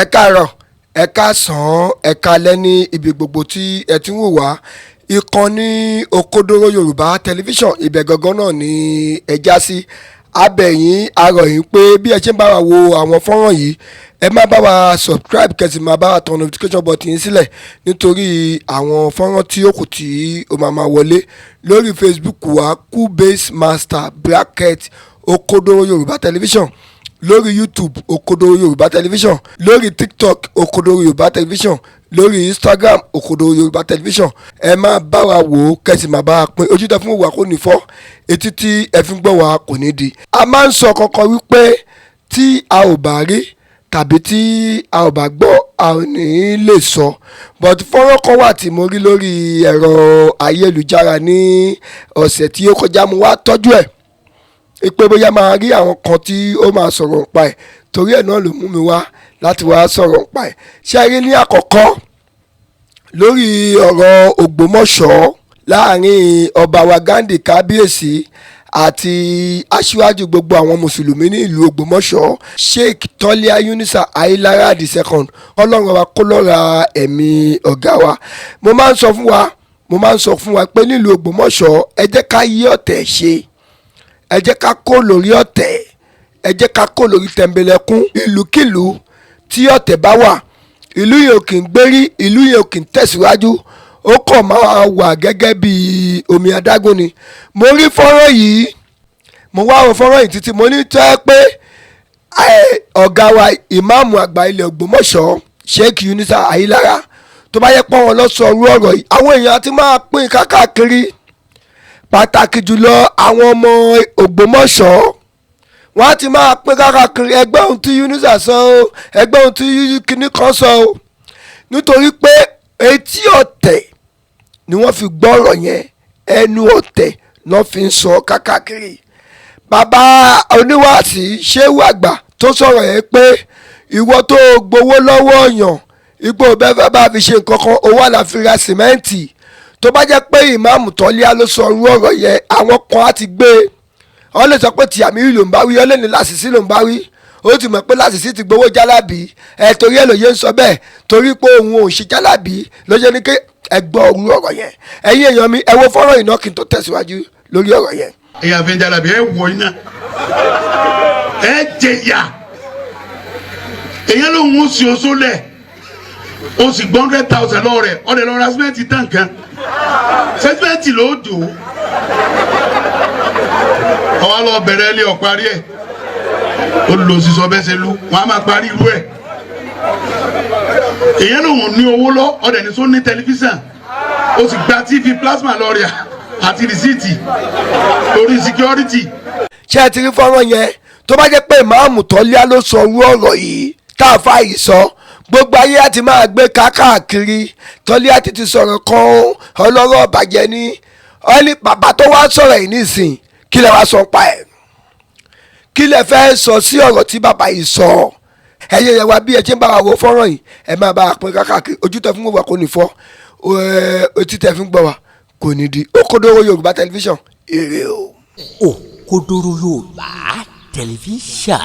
Ẹ káàárọ̀, ẹ káàsán, ẹ káalẹ́ ní ibi gbogbo tí ẹ ti ń wò wá. Ìkànnì Òkodoro Yorùbá Tẹlifíṣàn, ibẹ̀ gangan náà ni ẹ já sí. Abẹ̀yìn arọ̀yìn pé bí ẹ ṣe ń bá wa wo àwọn fọ́nrán yìí, ẹ má bá wa subscribe, kẹ́ sì máa bá wa tan notification button yín sílẹ̀, nítorí àwọn fọ́nrán tí ó kù tí ó máa máa wọlé lórí Facebook wa, Kubase Master bracket Òkodoro Yorùbá Tẹlifíṣàn, lórí YouTube, Òkodoro Yorùbá Tẹlifíṣàn, lórí TikTok, Òkodoro Yorùbá Tẹlifíṣàn, lórí Instagram, Òkodoro Yorùbá Tẹlifíṣàn. Ẹ máa bá wa wò ó, kẹ́ sì máa bá wa pín. Ojú tẹ fún wa kò ní fọ́, etí tí ẹ fi ń gbọ́ wa kò ní di. A máa ń sọ kankan wípé tí a ò bá rí tàbí tí a ò bá gbọ́, a ò ní lè sọ. But fọ́nrán kan wà tí mo rí lórí ẹ̀rọ ayélujára ní ọ̀sẹ̀ tí ó kọjá. Mo wá tọ́jú ẹ̀ pé bóyá máa rí àwọn kan tí ó máa sọ̀rọ̀ nípa ẹ̀. Torí ẹ̀ náà ló mú mi wá láti wá sọ̀rọ̀ nípa ẹ̀. Ṣé rí, ní àkọ́kọ́, lórí ọ̀rọ̀ Ògbómọ̀ṣọ́, láàrin ọba wa Ghandi Kábíyèsí àti aṣíwájú gbogbo àwọn mùsùlùmí ní ìlú Ògbómọ̀ṣọ́, Sheikh Tọ́líà Yunusa Ayilara the Second, Ọlọ́run wa kó lọ́ra ẹ̀mí ọ̀gá wa. Mo máa ń sọ fún wa pé nílùú Ògbómọ̀ṣọ́, ẹ jẹ́ ká yí ọ̀tẹ̀ ṣe, ẹ jẹ́ ká kó lórí ọ̀tẹ̀, ẹ jẹ́ ká kó lórí tẹ̀m̀bẹ̀lẹ̀kún. Ìlúkìlú tí ọ̀tẹ̀ bá wà, ìlú yẹn ò kì í gbérí, ìlú yẹn ò kì í tẹ̀síwájú, ó kàn máa wà gẹ́gẹ́ bí omi adágún ni. Mo rí fọ́nrán yìí, mo wá wo fọ́nrán yìí títí. Mo ní tọ́ ẹ pé ọ̀gá wa, ìmáàmù àgbà ilẹ̀ Ògbómọ̀ṣọ́, Sheikh Yunusa Ayilara, tó bá yẹ pọ́n wọn lọ sọ irú ọ̀rọ̀ yìí, àwọn èèyàn ti máa pín káàkiri, pàtàkì jùlọ àwọn ọmọ Ògbómọ̀ṣọ́. Wọ́n á ti máa pín káàkiri, ẹgbẹ́ ohun tí Yunusa sọ o, ẹgbẹ́ ohun tí kinní kan sọ o, nítorí pé etí ọ̀tẹ̀ ni wọ́n fi gbọ́rọ̀ yẹn, ẹnu ọ̀tẹ̀ lọ́ fi ń sọ káàkiri. Bàbá oníwàásí ṣéwù àgbà tó sọ̀rọ̀ yẹn pé ìwọ tó gbowó lọ́wọ́ ọ̀yàn, ipò bẹ́ẹ̀ fẹ́ bá fi ṣe nǹkan kan, owó àlàfi ra sìmẹ́ǹtì, tó bá jẹ́ pé ìmáàmù Tọ́líà ló sọ irú ọ̀rọ̀ yẹn, àwọn kan á ti gbé e. Wọ́n lè sọ pé tìyàmírí ló ń bá wí, wọ́n lè ní Lásìsí ló ń bá wí. Ó ti mọ̀ pé Lásìsí ti gbowó jálàbí ẹ̀, torí ẹ̀ lóye ń sọ bẹ́ẹ̀, torí pé òun ò ṣe jálàbí ló ṣe ní kí ẹ gbọ́ irú ọ̀rọ̀ yẹn. Ẹ̀yin èèyàn mi, ẹ wo fọ́nrán iná kí n tó tẹ̀síwájú lórí ọ̀rọ̀ yẹn. Ẹ̀yà fi ń jálàbí, ẹ wọ iná, ẹ jẹyà. Èyàn ló ń sí oṣó lẹ̀, o sì gbọ́ 100,000 lọ́wọ́ rẹ̀, ọ̀dẹ̀ lọ́ọ́ ra símẹ́ǹtì tán kan, sẹ́símẹ́ǹtì ló dò ó, ọwọ́ lọ bẹ̀rẹ̀ ilé ọ̀parí ẹ̀. Ó lò sísọ bẹ́ẹ̀ ṣe lu wọn á máa parí irú ẹ̀. Èyàn lòun ní owó lọ, ọ̀dẹ̀ ní sọ ní tẹlifíṣàn, o sì gba TV plasma lọ rẹ̀ àti rìsíìtì lórí security. Ṣé ẹ ti rí fọ́nrán yẹn? Tó bá jẹ́ pé ìmáàmù Tọ́líà ló sọ irú ọ̀rọ̀ yìí tá a fa yìí sọ, gbogbo ayé á ti máa gbé káàkiri. Tọ́líà ti sọ̀rọ̀ kan, ọlọ́rọ̀ bàjẹ́ ní ọ́ní. Bàbá tó wá sọ̀rọ̀ yìí nísìn, kí lẹ wá sọ pa ẹ̀? Kí lẹ fẹ́ sọ sí ọ̀rọ̀ tí bàbá yìí sọ? Ẹ̀yẹ yẹn wá, bí ẹ ṣe ń bá wa wo fọ́nrán yìí, ẹ máa bá a pín káàkiri. Ojú tẹ fún wa kò ní fọ́, etí tẹ fún gbọ́ wa kò ní di. Òkodoro Yorùbá Tẹlifíṣàn, èrè o. Òkodoro Yorùbá Tẹlifíṣàn.